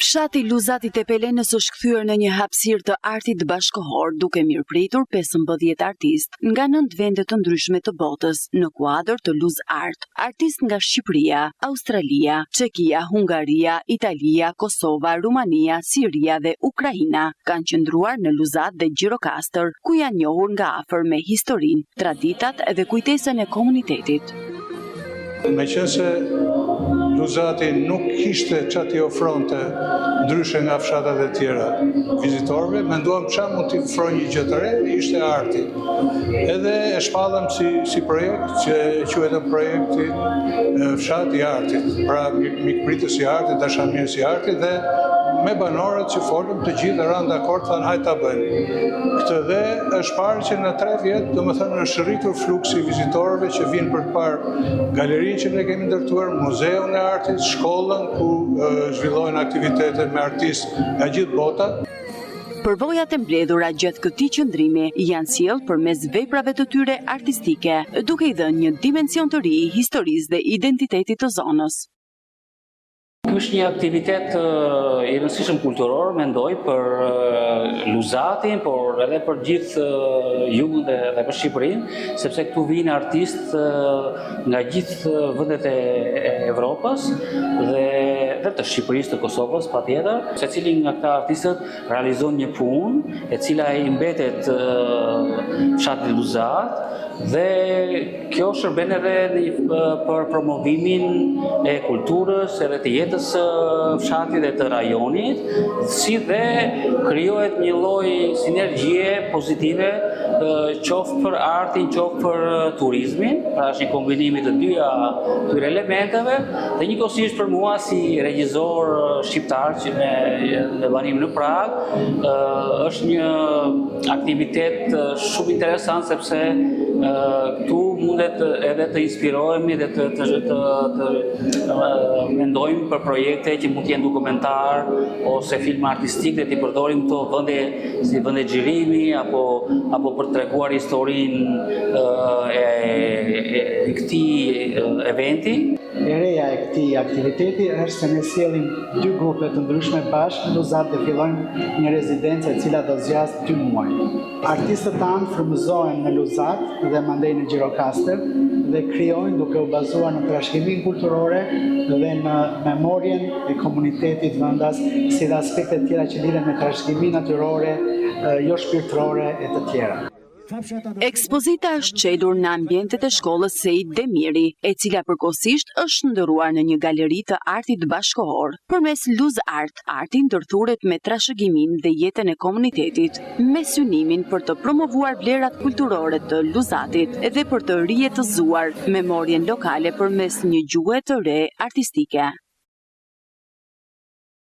Fshati Luzat i Tepelenës është kthyer në një hapësirë të artit bashkëkohor, duke mirëpritur 15 artistë nga nëntë vende të ndryshme të botës në kuadër të Luz Art. Artistë nga Shqipëria, Australia, Çekia, Hungaria, Italia, Kosova, Rumania, Siria dhe Ukraina kanë qëndruar në Luzat dhe Gjirokastër, ku janë njohur nga afër me historinë, traditat dhe kujtesën e komunitetit. Meqenëse Luzati nuk kishte ça t'i ofronte ndryshe nga fshatrat e tjera vizitorëve, menduam ça mund t'i ofrojë një gjë të re, ishte arti. Edhe e shpallëm si, si projekt që e quajtëm projektin fshat i artit, pra mikpritës i artit, dashamirës i artit dhe me banorët që folëm të gjithë ranë dakord, thanë hajt ta bëjmë. Këtë dhe është parë që në tre vjet, domethënë është rritur fluksi i vizitorëve që vijnë për të parë galerinë që ne kemi ndërtuar, muzeun e artit, shkollën ku zhvillohen aktivitete me artistë nga gjithë bota. Përvojat e mbledhura gjatë këtij qëndrimi janë sjellë përmes veprave të tyre artistike, duke i dhënë një dimension të ri historisë dhe identitetit të zonës. Ky është një aktivitet i rëndësishëm kulturor, mendoj, për Luzatin, por edhe për gjithë jugun dhe, dhe për Shqipërinë, sepse këtu vijnë artistë nga gjithë vendet e Evropës dhe, dhe të Shqipërisë, të Kosovës, patjetër. Secili nga këta artistët realizon një punë e cila i mbetet fshatit Luzat dhe kjo shërben edhe për promovimin e kulturës edhe të jetës së fshatit dhe të rajonit, si dhe krijohet një lloj sinergjie pozitive qoftë për artin, qoftë për turizmin, pra është një kombinim i të dyja këtyre elementeve dhe njëkohësisht për mua si regjisor shqiptar që me, me banim në Pragë, është një aktivitet shumë interesant sepse këtu mundet edhe të inspirohemi dhe të, të, të, të, të mendojmë për projekte që mund të jenë dokumentar ose filma artistik dhe t'i përdorim këto vende si vende xhirimi apo apo për të treguar historinë e, e, e këtij eventi. E reja e këtij aktiviteti është se ne sjellim dy grupe të ndryshme bashkë në Luzat dhe fillojmë një rezidencë e cila do zgjasë dy muaj. Artistët tanë frymëzohen në Luzat dhe mandej në Gjirokastër dhe krijojnë duke u bazuar në trashëgiminë kulturore dhe në memorien e komunitetit vendas, si dhe aspekte të tjera që lidhen me trashëgiminë natyrore, jo shpirtërore e të tjera. Ekspozita është çelur në ambientet e shkollës Seit Demiri, e cila përkohësisht është shndërruar në një galeri të artit bashkëkohor. Përmes Luz Art, arti ndërthuret me trashëgiminë dhe jetën e komunitetit, me synimin për të promovuar vlerat kulturore të Luzatit dhe për të rijetëzuar memorien lokale përmes një gjuhe të re artistike.